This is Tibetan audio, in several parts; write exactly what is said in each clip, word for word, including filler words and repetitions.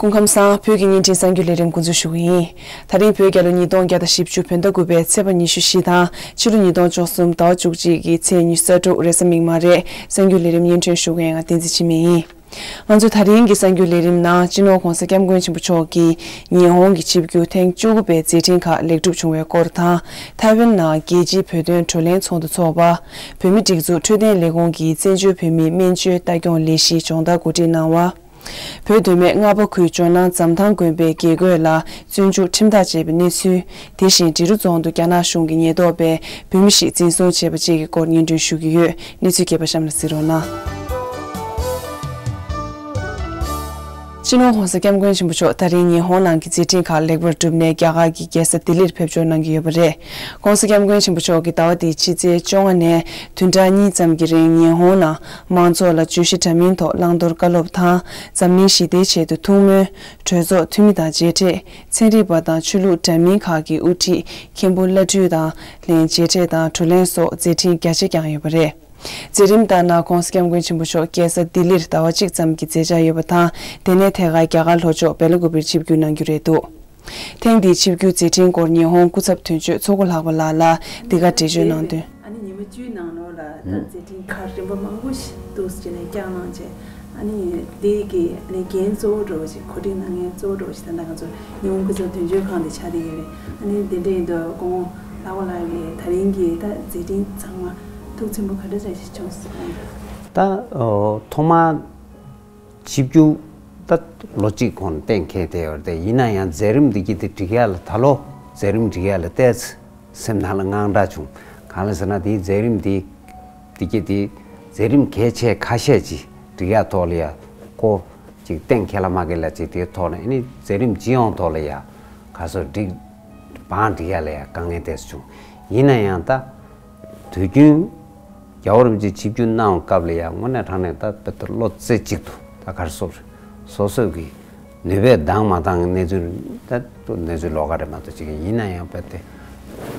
སྐུ་ཁམས་བཟང་། བོད་ཀྱི་བརྙན་འཕྲིན་གསར་འགྱུར་ལས་རིམ་འགོ་འཛུགས་ཞུ་གི་ཡིན། ད་རིང་བོད་རྒྱལ་ལོ་ཉིས་སྟོང་བརྒྱ་དང་བཞི་བཅུ་བོད་ཟླ་དགུ་པའི་ཚེས་པ་ཉི་ཤུ་བཞི་དང་ཕྱི་ལོ་ཉིས་སྟོང་བཅུ་གསུམ་ཟླ་བ་བཅུ་གཅིག་གི་ཚེས་ཉི་ཤུ་རྩ་དྲུག་རེས་གཟའ་མིག་དམར་རེད། གསར་འགྱུར་ལས་རིམ་སྙན་སྒྲོན་ཞུ་མཁན་ང་བསྟན་འཛིན་འཆི་མེད་ཡིན། ང་ཚོ་ད་རིང་གི་གསར་འགྱུར་ལས་རིམ་ནང་སྤྱི་ནོར་༧གོང་ས་༧སྐྱབས་མགོན་ཆེན་པོ་མཆོག་གིས་ཉི་ཧོང་གི་ཆིབས་བསྒྱུར་ཐེངས་བཅུ་དགུ་པའི་མཛད་འཕྲིན་ཁག་ལེགས་གྲུབ་བྱུང་བའི་སྐོར་དང་། ཐའེ་ཝན་ནང་རྒྱལ་སྤྱིའི་བོད་དོན་བགྲོ་གླེང་ཚོགས་འདུ་འཚོགས་པ། བོད་མི་སྒྲིག་འཛུགས་འཕྲོད་བསྟེན་ལས་ཁུངས་ཀྱིས་བཙན་བྱོལ་བོད་མིའི་སྨན་བཅོས་ལྟ་སྐྱོང་ལས་གཞི་སྦྱོང་བརྡར་གོ་སྒྲིག་གནང་བ། བོད་མདོ་སྨད་རྔ་པ་ཁུལ་ཇོ་ནང་འཛམ་ཐང་དགོན་པའི་དགེ་བསྐོས་ལ་བཙོན་འཇུག་ཁྲིམས་ཐག་བཅད་པའི་གནས་ཚུལ། དེ་བཞིན་འབྲི་རུ་རྫོང་དུ་རྒྱ་ནག་གཞུང་གི་ཉེན་རྟོག་པས་བོད་མི་ཞིག་འཛིན་བཟུང་བྱས་པ་བཅས་ཀྱི་སྐོར་སྙན་སྒྲོན་ཞུ་གི་ཡོད། གནས་ཚུལ་རྒྱས་པ་གཤམ་ལ་གཟིགས་རོགས་གནང་། སྤྱི་ནོར་༧གོང་ས་༧སྐྱབས་མགོན་ཆེན་པོ་མཆོག་ད་རིང་ཉི་ཧོང་ནང་གི་མཛད་འཕྲིན་ཁག་ལེགས་པར་གྲུབ་ནས་རྒྱ་གར་གྱི་རྒྱལ་ས་ལྡི་ལིར་ཕེབས་འབྱོར་གནང་གི་ཡོད་པ་རེད། ༸གོང་ས་༸སྐྱབས་མགོན་ཆེན་པོ་མཆོག་གིས་ཟླ་བ་འདིའི་ཕྱི་ཚེས་བཅོ་ལྔ་ནས་བདུན་ཕྲག་གཉིས་ཙམ་གྱི་རིང་ཉི་ཧོང་ནང་མང་ཚོགས་ལ་བརྗོད་གཞི་འདྲ་མིན་ཐོག་བླང་དོར་བཀའ་སློབ་དང་། འཛམ་གླིང་ཞི་བདེའི་ཆེད་དུ་ཐུགས་སྨོན། གྲོས་ཚོགས་འཐུས་མི་དང་མཇལ་འཕྲད། ཚན་རིག་པ་དང་ཆོས་ལུགས་འདྲ་མིན་ཁག་གི་དབུ་ཁྲིད་མཁན་པོ་བླ་སྤྲུལ་དང་ལྷན་མཇལ་འཕྲད་དང་བགྲོ་གླེང་སོགས་མཛད་འཕྲིན་རྒྱ་ཆེ་བསྐྱངས་ཡོད་པ་རེད། མཛད་རིམ་ལྟར་ན་༸གོང་ས་༸སྐྱབས་མགོན་ཆེན་པོ་མཆོག་རྒྱལ་ས་ལྡི་ལིར་ཟླ་བ་གཅིག་ཙམ་གྱི་མཛད་འཆར་ཡོད་པ་དང་། དེ་ནས་ཐད་ཀར་རྒྱ་གར་ལྷོ་ཕྱོགས་སྦེ་ལ་ཀུ་པིར་ཆིབས་བསྒྱུར་གནང་རྒྱུ་རེད་འདུག་ཐེངས་འདིའི་ཆིབས་བསྒྱུར་མཛད་འཕྲིན་སྐོར་ཉི་ཧོང་སྐུ་ཚབ་དོན་གཅོད་མཚོ་སྒོ་ལྷག་པ་ལགས་ལ་འདི་ག་འགྲེལ་བརྗོད་གནང་དོན། ཨ་ནི་ཉི་མ་བཅུའི་ནང་ལོགས་ལ་ད་ཨུམ། མཛད་འཕྲིན་ཁག་རིམ་པ་མང་པོ་ཞིག་འདུག་སེ་བྱས་ནས་བསྐྱངས་གནང་བྱས། ཨ་ནི་དེ་གི་ཨ་ནི་འགན་གཙོ་བོ་འདྲ་བོ་ཞིག་གོ་སྒྲིག་གནང་མཁན་གཙོ་བོ་འདྲ་བོ་ཞིག་ད་ལྟ་ང་ཚོ་ཉི་ཧོང་སྐུ་ཚབ་དོན་གཅོད་ཁང་དེ་ཆགས་བསྡད་ཡོད་རེད། ཨ་ནི་དེ་འདྲ་ཡིན་དུས་སྐུ་ངོ་ལྷག་པ་ལགས་ཀྱི་ད་རིང་གི་ད་མཛད་འཕྲིན་ཚང་མ་ཐུགས་ཚིམ་པོ་ག་འདྲ་ཅིག་བྱུང་སོང་། ད་ཨོ་ཐོག་མར་ཆིབས་བསྒྱུར་ད་ལོ་གཅིག་གོང་གཏན་འཁེལ་བསྡད་ཡོད་རེད་དེ། ཡིན་ན་ཡང་མཛད་རིམ་འདི་གི་དེ་སྒྲིག་ཡ་ལ་ད་ལོ་མཛད་རིམ་སྒྲིག་ཡ་ལ་ཏོག་ཙམ་སེམས་ནང་ལ་དངངས་སྐྲག་བྱུང་། གང་ལ་ཟེར་ན་དེའི་མཛད་རིམ་འདི་འདི་གི་དེ་མཛད་རིམ་གལ་ཆེ་ཁ་ཤས་ཅིག་སྒྲིག་ཡ་ཐོག་ལ་ཡ་ཁོ་ཅིག་གཏན་འཁེལ་ལ་མ་འཁེལ་ལ་ཅིག་དེའི་ཐོག་ནས་ཨ་ནི་མཛད་རིམ་སྤྱི་ཡོངས་ཐོག་ལ་ཡ་ག་སོ་སྒྲིག་བང་སྒྲིག་ཡ་ལ་ཡ་དཀའ་ངལ་ཏོག་ཙམ་བྱུང་། ཡིན་ན་ཡང་ད། དུས་རྒྱུན་རྒྱལ་བ་རིན་པོ་ཆེ་ཆིབས་བསྒྱུར་གནང་བའི་སྐབས་ལ་ཡང་དངོས་གནས་དྲང་གནས་ད་དཔེ་ད་བློ་རྩེ་གཅིག་ཏུ་ད་ག་རེ་ཟེར། སོ་སོ་གི་ནུས་པས་འདང་མ་འདང་གི་གནས་ཚུལ་ད་གནས་ཚུལ་ལོགས་ཀ་རེད་མ་གཏོགས་ཅིག་ཡིན་ན་ཡང་དཔེ་དེ་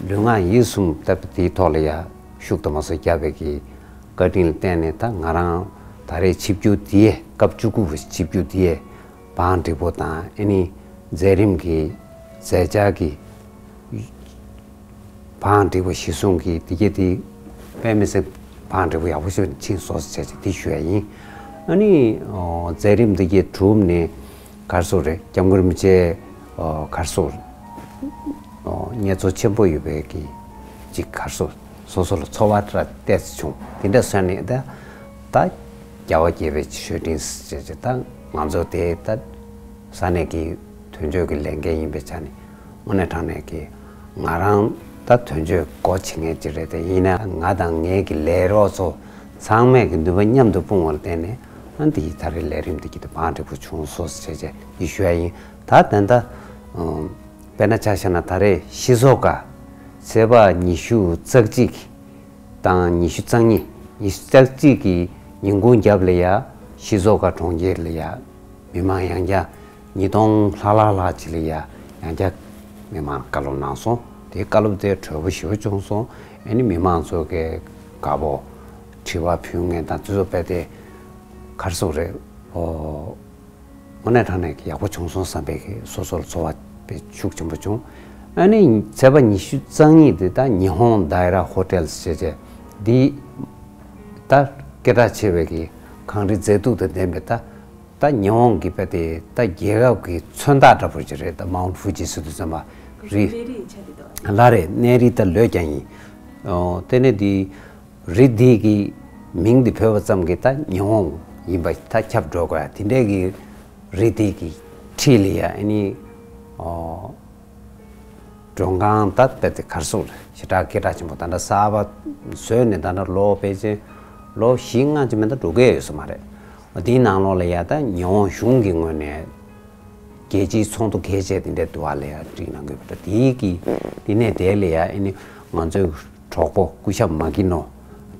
ལུས་ངག་ཡིད་གསུམ་ད་དེའི་ཐོག་ལ་ཡང་ཤུགས་དུ་མ་སོ་བརྒྱབ་པའི་གི་བཀའ་དྲིན་ལ་བརྟེན་ནས་ད་ང་རང་ད་རེས་ཆིབས་བསྒྱུར་དེ་ཡས་སྐབས་བཅུ་དགུ་པའི་ཆིབས་བསྒྱུར་དེ་ཡས་བང་སྒྲིག་པོ་དང་ཨ་ནི་མཛད་རིམ་གི་མཛད་འཆར་གི་བང་སྒྲིག་པ་གཞི་བཟུང་གིས་དེ་གྱད་དེ་དཔེ་མི་སྲིད་བང་སྒྲིག་པ་ཡག་པོ་ཞིག་ཕྱིན་སོང་ཟེར་བྱས་དེ་ཞུ་ཡ་ཡིན། ཨ་ནི་ཨོ་མཛད་རིམ་དེ་གྱད་གྲུབ་ནས་ག་རེ་ཟེར་རེད། སྐྱབས་མགོན་རིན་པོ་ཆེ་ཨོ་ག་རེ་ཟེར་ཨོ་མཉེས་ཚོར་ཆེན་པོ་ཡོད་པའི་གི་ཅིག་ག་རེ་ཟེར་སོ་སོ་ལ་ཚོར་བ་འདྲ་ཏོག་ཙམ་བྱུང་། དེ་འདྲ་ཟེར་ནས་ད་ད་རྒྱལ་བ་དགྱེས་པའི་མཆོད་སྤྲིན་ཟེར་བྱས་ད་ང་ཚོ་དེ་ད་ས་གནས་ཀྱི་དོན་གཅོད་ཀྱི་ལས་འགན་ཡིན་པའི་ཆ་ནས། དངོས་གནས་དྲང་གནས་ཀྱི་ང་རང་ད་དོན་གཅོད་སྒོ་ཕྱེ་མཁན་ཅིག་རེད་དེ། ཡིན་ན་ང་དང་ངའི་གི་ལས་རོགས་ཚོ་ཚང་མས་ཀྱི་ནུས་པ་མཉམ་དུ་སྤུངས་པ་ལ་བརྟེན་ནས་ཨ་འདི་ད་རེས་ལས་རིམ་འདི་གི་དེ་བང་སྒྲིག་པོ་བྱུང་སོང་ཟེར་བྱས་འདི་ཞུ་ཡ་ཡིན། ད་ད་ལྟ་དཔེར་ན་ཆ་བཞག་ན་ད་རེས་ཤི་ཟོ་ཀ་ཚེས་པ་ཉི་ཤུ་རྩ་གཅིག་དང་ཉི་ཤུ་རྩ་གཉིས་ཉི་ཤུ་རྩ་གཅིག་གི་ཉིན་གུང་རྒྱབ་ལ་ཡ་ཤི་ཟོ་ཀ་གྲོང་ཁྱེར་ལ་ཡ་མི་མང་ཡང་བསྐྱར་ཉིས་སྟོང་ལྷག་ལྷག་ལྷག་ཅིག་ལ་ཡ་ཡང་བསྐྱར་མི་མང་བཀའ་སློབ་གནང་སོང་། དེའི་བཀའ་སློབ་དེ་དྲོད་པོ་ཞེ་པོ་བྱུང་སོང་། ཨ་ནི་མི་མང་ཚོ་གི་དགའ་པོ་དྲི་བ་ཕུལ་མཁན་དང་དེ་ཚོ་དཔེ་དེ་ག་རེ་ཟེར་རེད། ཨོ་དངོས་གནས་དྲང་གནས་ཀྱི་ཡག་པོ་བྱུང་སོང་བསམ་པའི་གི་སོ་སོར་ཚོར་བ་དཔེ་ཤུགས་ཆེན་པོ་བྱུང་། ཨ་ནི་ཚེས་པ་ཉི་ཤུ་རྩ་གཉིས་དེ་ད་ཉི་ཧོང་ཌའི་ར་ཧོ་ཊེལ་ཟེར་བྱས་འདི་ད་སྐད་གྲགས་ཆེ་བའི་གི་གངས་རི་མཛེས་སྡུག་དང་ལྡན་པའི་ད། ད་ཉི་ཧོང་གི་དཔེ་དེ་ད་རྒྱལ་ཁབ་ཀྱི་མཚོན་རྟགས་འདྲ་པོ་ཅིག་རེད། ད་མའུན་ཧྥུ་ཇི་ཟེར་དུས་ཙམ་པ་རི་གནས་རི་ཆགས་དེ་འདུག་ལ་རེད། གནས་རི་ད་ལོས་ཀྱང་ཡིན། ཨོ་དེ་ནས་དེ་རི་དེ་གི་མིང་དེ་བོས་པ་ཙམ་གྱིས་ད་ཉི་ཧོང་ཡིན་པ་ད་ཁྱབ་འགྲོ་དགོས་ཡ། དེ་འདྲའི་གི་རི་དེ་གི་འཁྲིས་ལ་ཡ་ཨ་ནི་ཨོ། མགྲོན་ཁང་ད་དཔེ་དེ་ག་རེ་ཟེར་རེད། ཞེ་དྲག་སྐད་གྲགས་ཆེན་པོ་ད་ལྟ་གསར་པ་བཟོས་ནས་ད་ལྟ་ལོ་ཕལ་ཆེར་ལོ་བཞི་ལྔ་ཅིག་མིན་ད་འགྲོ་གི་ཡོད་ས་མ་རེད། དེའི་ནང་ལོགས་ལ་ཡ་ད་ཉི་ཧོང་གཞུང་གི་ངོས་ནས་རྒྱལ་སྤྱིའི་ཚོགས་འདུ་གལ་ཆེ་དེ་འདྲའི་དུ་བ་ལ་ཡ་བསྒྲིགས་གནང་དགོས་པ་འདྲ། དེའི་གི་དེ་ནས་དེ་ལ་ཡ་ཨ་ནི་ང་ཚོའི་གྲོགས་པོ་སྐུ་ཞབས་མ་ཀི་ནོ་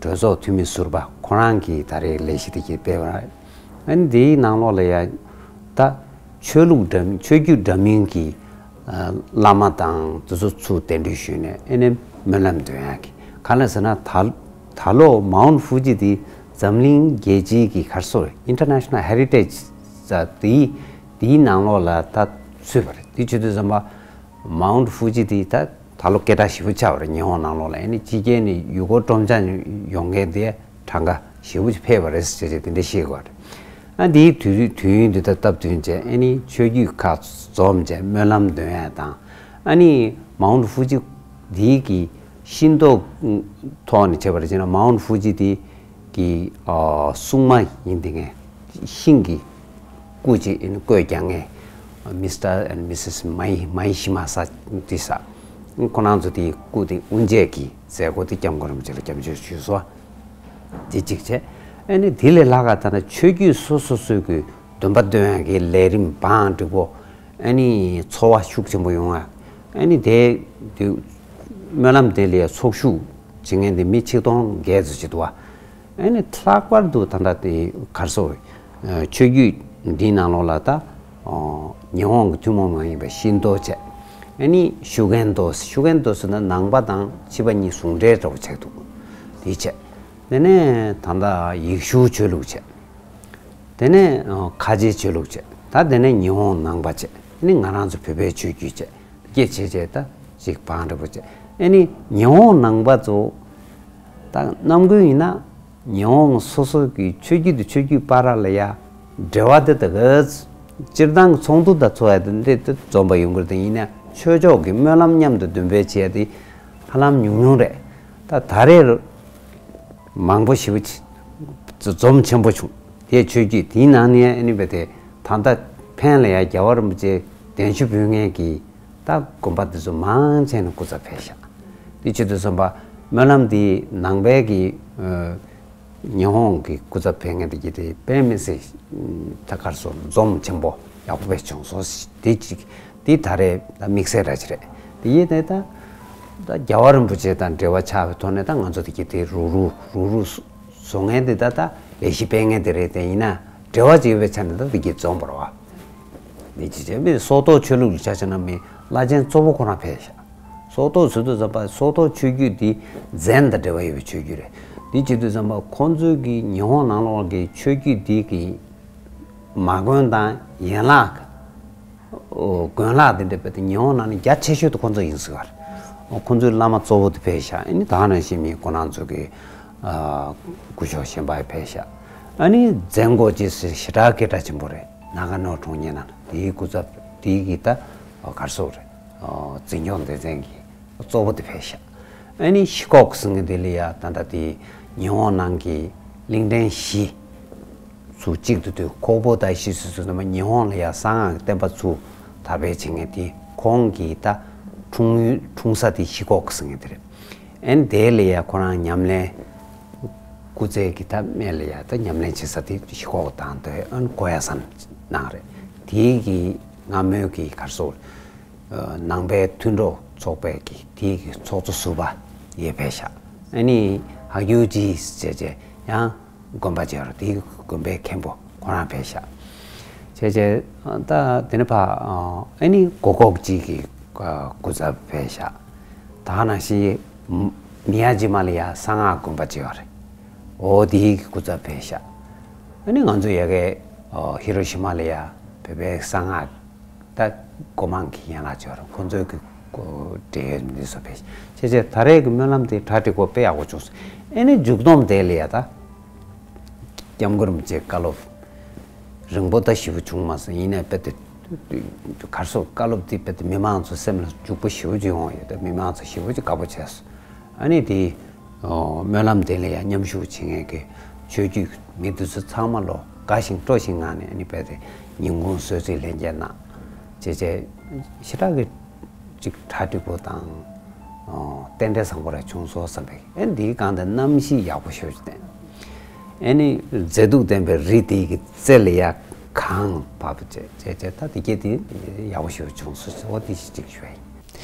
གྲོས་ཚོགས་འཐུས་མི་ཟུར་པ་ཁོ་རང་གིས་ད་རེས་ལས་གཞི་དེ་གྱད་སྤེལ་བ། ཨ་ནི་དེའི་ནང་ལོགས་ལ་ཡ་ད་ཆོས་ལུགས་འདྲ་མིན་ཆོས་བརྒྱུད་འདྲ་མིན་གྱི་ཨ་བླ་མ་དང་དེ་ཚོ་ཚུར་གདན་འདྲེན་ཞུས་ནས་ཨ་ནི་སྨོན་ལམ་འདོན་ཡག་གི། གང་ལ་ཟེར་ན་ད་ད་ལོ་མའུན་ཧྥུ་ཇི་དེ་འཛམ་གླིང་རྒྱལ་སྤྱིའི་གི་ག་རེ་ཟེར་ཨིན་ཊར་ནེ་ཤ་ནལ་ཧེ་རི་ཊེཇ་ཟེར་དེའི་ དེའི་ནང་ལོགས་ལ་ད་ཚུད་པ་རེད། དེ་བྱེད་དུས་ཙམ་པ་མའུན་ཧྥུ་ཇི་དེ་ད་ད་ལོ་སྐད་གྲགས་ཞེ་པོ་ཆགས་པ་རེད། ཉི་ཧོང་ནང་ལོགས་ལ་ཨ་ནི་ཕྱི་རྒྱལ་ནས་ཡུལ་སྐོར་སྤྲོ་འཆམ་ཡོང་མཁན་དེ་གྲངས་ཀ་ཞེ་པོ་ཅིག་འཕེལ་བ་རེད་ཟེར་བྱས་དེ་འདྲ་བཤད་དགོས་རེད། ཨ་དེའི་དུས་དུས་ཡུན་དེ་ད་སྟབས་བསྟུན་བྱས་ཨ་ནི་ཆོས་བརྒྱུད་ཁག་འཛོམས་བྱས་སྨོན་ལམ་འདོན་ཡ་དང་། ཨ་ནི་མའུན་ཧྥུ་ཇི་དེའི་གི་ཤིང་ཏོག་ཐོག་ནས་བྱས་པ་རེད་ཅེ་ན། མའུན་ཧྥུ་ཇི་དེ་གི་ཨ་སྲུང་མ་ཡིན་དེ་ངས་ཤིང་གི་སྐུ་ཅིག་ཨིན་བརྐོས་རྒྱག་མཁན། Mister and Missus Mai- Maishima Satis། ཁོ་རང་ཚོ་དེའི་སྐུ་དེ་དབུ་འབྱེད་ཀྱི་མཛད་སྒོ་དེ་སྐྱབས་མགོན་རིན་པོ་ཆེ་ལ་སྐྱབས་བཅོལ་ཞུས་སོ། དེ་གཅིག་བྱས། ཨ་ནི་དེ་ལས་ལྷག་ག་ད་ལྟ་ཆོས་བརྒྱུད་སོ་སོ་སོའི་གི་འདུན་པ་འདོན་ཡག་གི་ལས་རིམ་བང་སྒྲིག་པོ། ཨ་ནི་འཚོ་བ་ཤུགས་ཆེན་པོ་ཡོང་ཡ། ཨ་ནི་དེ་དུས་སྨོན་ལམ་དེ་ལ་ཚོགས་ཞུགས་བྱེད་མཁན་དེ་མི་ཆིག་སྟོང་བརྒལ་ཙམ་ཅིག་འདུག་བ། ཨ་ནི་ལྷག་པར་དུ་ད་ལྟ་དེ་གར་སོ་ཆོས་བརྒྱུད་འདིའི་ནང་ལོགས་ལ་ད་ཉི་ཧོང་གི་ཐུན་མོང་མ་ཡིན་པའི་ཤིན་ཏོ་བྱས། ཨ་ནི་ཤུ་གན་ཏོ། ཤུ་གན་ཏོ་ཟེར་ན་ནང་པ་དང་ཕྱི་པ་གཉིས་ཟུང་འབྲེལ་འདྲ་བོ་ཆགས་འདུག་དེ་བྱས། དེ་ནས་ད་ལྟ་ཡེ་ཤུའི་ཆོས་ལུགས་བྱས། དེ་ནས་ཁ་ཆེའི་ཆོས་ལུགས་བྱས། ད་དེ་ནས་ཉི་ཧོང་ནང་པ་བྱས། དེ་ནས་ང་རང་ཚོ་བོད་པའི་ཆོས་བརྒྱུད་བྱས། སྐད་ཆེ་ཆེ་ད་ཅིག་བང་འགྲིག་པོ་བྱས། ཨ་ནི་ཉི་ཧོང་ནང་པ་ཚོ་ད་ནམ་རྒྱུན་ཡིན་ན་ཉི་ཧོང་སོ་སོ་གི་ཆོས་བརྒྱུད་དང་ཆོས་བརྒྱུད་བར་ལ་ཡ་འབྲེལ་བ་དེ་ད་ག་སྤྱིར་བཏང་གི་ཚོགས་འདུ་དང་ཚོགས་ཡ་དེ་འདྲ་དེ་འཛོམས་པ་ཡོང་གི་རེད། དེ་ཡིན་ན་ཆོས་ཕྱོགས་ཀྱི་སྨོན་ལམ་མཉམ་དུ་འདོན་སྤེལ་བྱས་ཏེ་ཧ་ལམ་ཉུང་ཉུང་རེད། ད་ད་རེས་མང་པོ་ཞེ་པོ་ཅིག་འཛོམས་ཆེན་པོ་བྱུང་། དེ་ཆོས་བརྒྱུད་དེའི་ནང་ནས་ཨ་ནི་བས་དེ་ད་ལྟ་ཕན་ལ་ཡ་རྒྱལ་བ་རིན་པོ་ཆེ་གདན་ཞུ་ཕུལ་མཁན་གྱི་ད་དགོན་པ་འདི་ཚོ་མང་ཆེ་ནས་སྐུ་ཚབ་ཕེབས་ཤག་དེ་བྱེད་དུས་ཙམ་པ་སྨོན་ལམ་འདི་ནང་པའི་གི་ཨ་ཉི་ཧོང་གི་སྐུ་ཚབ་ཕེབས་མཁན་དེ་གྱིས་དེ་དཔེ་མི་སྲིད་ད་གར་སོ་འཛོམས་ཆེན་པོ་ཡག་པོ་བས་བྱུང་སོང་། དེ་གཅིག་དེ་ད་རེས་ད་དམིགས་བསལ་ར་ཅིག་རེད། དེ་ཡིན་ནའི་ད་ད་རྒྱལ་བ་རིན་པོ་ཆེ་དང་འབྲེལ་བ་ཆགས་པའི་ཐོག་ནས་ད་ང་ཚོ་དེ་གྱིས་དེ་རུག་རུག་རུག་རུག་བཟོ་མཁན་དེ་ད་ད་ལས་གཞི་སྤེལ་མཁན་དེ་རེད། དེ་ཡིན་ན་འབྲེལ་བ་བྱེད་པའི་ཆ་ནས་ད་དེ་གྱིས་འཛོམས་པ་རེད་བ། འདི་ཅི་བྱས་མི་སོག་ཏོ་ཆོས་ལུགས་ལ་ཆ་བཞག་ན་མི་བླ་ཆེན་གཙོ་བོ་ཁོ་རང་ཕེབས་ཤག་སོག་ཏོ་ཟེར་དུས་ཙམ་པ་སོག་ཏོ་ཆོས་བརྒྱུད་འདི་ཛེན་དང་འབྲེལ་བ་ཡོད་པའི་ཆོས་བརྒྱུད་རེད། འདི་བྱེད་དུས་ཙམ་པ་ཁོང་ཚོའི་གི་ཉི་ཧོང་ནང་ལོགས་ཀྱི་ཆོས་བརྒྱུད་འདི་གི་མ་དགོན་དང་ཡན་ལག་དགོན་ལག་འདི་འདྲ་བས་ཏེ་ཉི་ཧོང་ནང་ནས་རྒྱ་ཆེ་ཤོས་དེ་ཁོང་ཚོ་ཡིན་ཟེར་བ་རེད། ཁོང་ཚོའི་བླ་མ་གཙོ་བོ་དེ་ཕེབས་ཤག་ཨ་ནི་ད་ནང་བཞིན་མི་ཁོ་རང་ཚོ་གི་ཨ་སྐུ་ཞབས་གཞན་པ་ཕེབས་ཤག་ཨ་ནི་ཛེན་གོ་ཇི་ཟེར་ཞེ་དྲག་སྐད་གྲགས་ཆེན་པོ་རེད། ནཱ་ག་ནོར་གྲོང་ཁྱེར་ནང་དེའི་སྐུ་ཚབ་དེའི་གི་ད་གར་སོ་རེད། འཛིན་སྐྱོང་སྡེ་ཚན་གྱི་གཙོ་བོ་དེ་ཕེབས་ཤག་ཨ་ནི་ཤི་ཀོག་ཟེར་མཁན་དེ་ལ་ཡ་ད་ལྟ་དེ་ཉི་ཧོང་ནང་གི་གླིང་ཕྲན་བཞི་ཚུར་གཅིག་ཏུ་འདུས། ཁོག་པོ་ད་ཤི་སུ་སུ་ཚང་མ་ཉི་ཧོང་ལ་ཡ་གསང་སྔགས་ཀྱི་བསྟན་པ་ཚུར་དར་སྤེལ་བྱེད་མཁན་དེ་ཁོང་གི་ད་འཁྲུངས་འཁྲུངས་ས་དེ་ཤི་ཀོག་ཟེར་མཁན་དེ་རེད། ཨ་ནི་དེ་ལ་ཡ་ཁོ་རང་ཉམས་ལེན་སྐུ་ཚེ་གི་ད་སྨད་ལ་ཡ་ད་ཉམས་ལེན་བྱེད་ས་དེ་ཤི་ཀོག་དང་དེ་ཨ་ནི་ཀོ་ཡ་སན་ནང་རེད། དེའི་གི་སྔ་མོའི་གི་གར་སོ་ནང་པའི་མཐུན་གྲོགས་ཚོགས་པའི་གི་དེའི་གི་ཚོགས་གཙོ་ཟུར་པ་ཡས་ཕེབས་ཤག་ཨ་ནི་ཧ་གྱུ་ཇི་ཟེར་བྱས་ཡང་དགོན་པ་བྱས་ར་དེའི་དགོན་པའི་མཁན་པོ་ཁོ་རང་ཕེབས་ཤག་བྱས་བྱས་ད་དེ་ནས་ཕ་ཨ་ནི་གོ་ཀོག་ཅིག་གི་སྐུ་ཚབ་ཕེབས་ཤག་ད་ནང་བཞིན་མི་ཡ་ཇི་མ་ལ་ཡ་གསང་སྔགས་དགོན་པ་བྱས་རེད། འོ་དེའི་གི་སྐུ་ཚབ་ཕེབས་ཤག་ཨ་ནི་ང་ཚོ་ཡ་གའི་ཧི་རོ་ཤི་མ་ལ་ཡ་བོད་པའི་གསང་སྔགས་ད་སྒོ་མང་གི་ཡན་ལག་ཅིག་ཡོད་རེད། ཁོང་ཚོའི་གི་འབྲེལ་ཡོད་འདི་ཚོ་ཕེབས་ཤག་བྱས་བྱས་ད་རེས་ཀྱི་སྨོན་ལམ་དེ་གྲ་འགྲིག་པོ་དཔེ་ཡག་པོ་བྱུང་སོང་། ཨ་ནི་མཇུག་སྡོམ་དེ་ལ་ཡ་ད་སྐྱབས་མགོན་རིན་པོ་ཆེའི་བཀའ་སློབ་རིང་པོ་ད་ཞེ་པོ་བྱུང་མ་སོང་། ཡིན་ནའི་དཔེ་དེ་གར་སོ་བཀའ་སློབ་དེ་དཔེ་དེ་མི་མང་ཚོ་སེམས་ལ་འཇུག་པོ་ཞེ་པོ་ཅིག་ཡོང་ཡོད། ད་མི་མང་ཚོ་ཞེ་པོ་ཅིག་དགའ་པོ་བྱས་སོང་། ཨ་ནི་དེ་སྨོན་ལམ་དེ་ལ་ཡང་མཉམ་ཞུགས་བྱེད་མཁན་གྱི་ཆོས་བརྒྱུད་མི་འདི་ཚོ་ཚང་མ་ལོ་དགའ་ཞིང་སྤྲོ་ཞིང་ངང་ནས་ཨ་ནི་དཔེ་དེ་ཉིན་གུང་གསོལ་ཚིགས་ལྷན་རྒྱས་གནང་བྱས་བྱས་ཞེ་དྲག་གི་ཅིག་གྲ་སྒྲིག་པོ་དང་རྟེན་འབྲེལ་བཟང་པོ་ར་བྱུང་སོང་བསམ་པའི་ཨ་ནི་འདིའི་སྒང་དུ་རྣམ་ཤེས་ཡག་པོ་ཞེ་པོ་ཅིག་བསྟན། ཨ་ནི་མཛེས་སྡུག་ལྡན་པའི་རི་དེ་གི་རྩེ་ལ་ཡ་གངས་བབས་བྱས་བྱས་བྱས་ད་དེ་གྱད་དེ་ཡག་པོ་ཞེ་པོ་བྱུང་སོང་ཟེར་བ་དེ་ཞིག་ཅིག་ཞུ་ཡ་ཡིན།